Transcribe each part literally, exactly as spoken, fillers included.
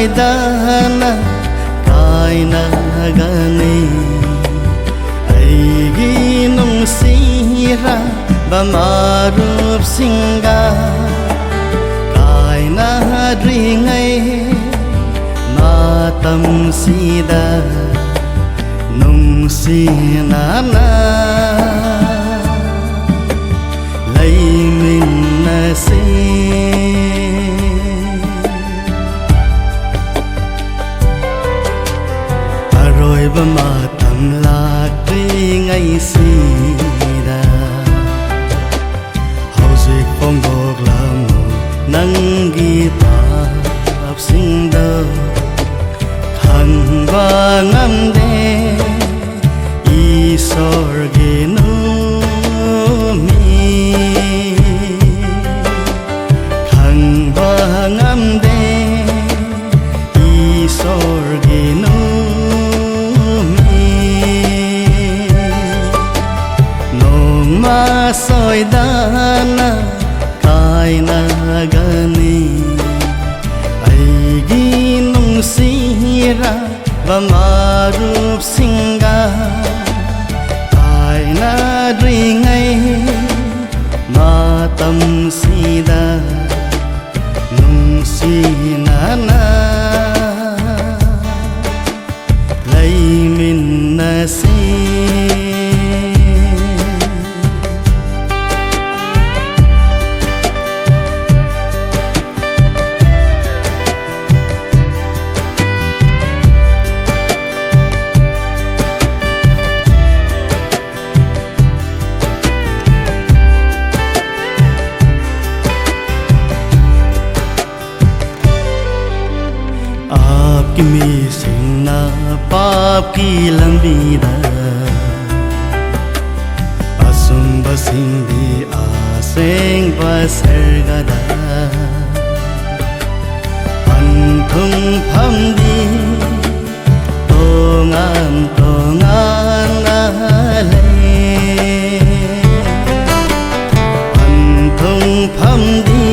ꯁꯣꯏꯗꯅ ꯀꯥꯏꯅꯒꯅꯤ꯫ ꯑꯩꯒꯤ ꯅꯨꯡꯁꯤꯔꯕ ꯃꯔꯨꯞꯁꯤꯡꯒ ꯀꯥꯏꯅꯗ꯭ꯔꯤꯉꯩ ꯃꯇꯝꯁꯤꯗ ꯅꯨꯡꯁꯤꯅꯅ ꯂꯩꯃꯤꯟꯅꯁꯤ꯫ ꯑꯔꯣꯏꯕ ꯃꯇꯝ ꯂꯥꯛꯇ꯭ꯔꯤꯉꯩꯁꯤꯗ ꯍꯧꯖꯤꯛ ꯐꯣꯡꯗꯣꯛꯂꯝꯃꯨ ꯅꯪꯒꯤ ꯄꯥꯞꯁꯤꯡꯗꯣ꯫ ꯈꯪꯕ ꯉꯝꯗꯦ ꯏꯁꯣꯔꯒꯤ ꯅꯨꯃꯤꯠ, ꯈꯪꯕ ꯉꯝꯗꯦ ꯏꯁꯣꯔꯒꯤ ꯅꯨꯃꯤꯠ꯫ ꯅꯣꯡꯃ ꯁꯣꯏꯗꯅ ꯀꯥꯏꯅꯒꯅꯤ꯫ ꯑꯩꯒꯤ ꯅꯨꯡꯁꯤꯔꯕ ꯃꯔꯨꯞꯁꯤꯡꯒ ꯀꯥꯏꯅꯗ꯭ꯔꯤꯉꯩ ꯃꯇꯝꯁꯤꯗ ꯅꯨꯡꯁꯤꯅꯅ ꯂꯩꯃꯤꯟꯅꯁꯤ꯫ ꯄꯥꯞꯀꯤ ꯃꯤꯁꯤꯡꯅ ꯄꯥꯞꯀꯤ ꯂꯝꯕꯤꯗ, ꯑꯆꯨꯝꯕꯁꯤꯡꯗꯤ ꯑꯁꯦꯡꯕ ꯁꯔꯒꯗ꯫ ꯄꯟꯊꯨꯡꯐꯝꯗꯤ ꯇꯣꯉꯥꯟ ꯇꯣꯉꯥꯟꯅ ꯂꯩ꯫ ꯄꯟꯊꯨꯡꯐꯝꯗꯤ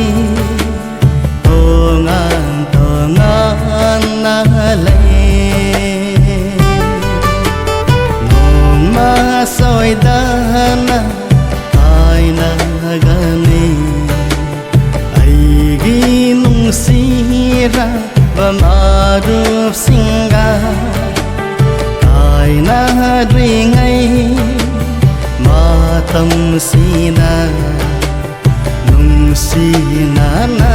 ꯇꯣꯉꯥꯟ ꯇꯣꯉꯥꯟ ꯃꯔꯨꯞꯁꯤꯡꯒ ꯀꯥꯏꯅꯗ꯭ꯔꯤꯉꯩ ꯃꯇꯝꯁꯤꯗ ꯅꯨꯡꯁꯤꯅꯅ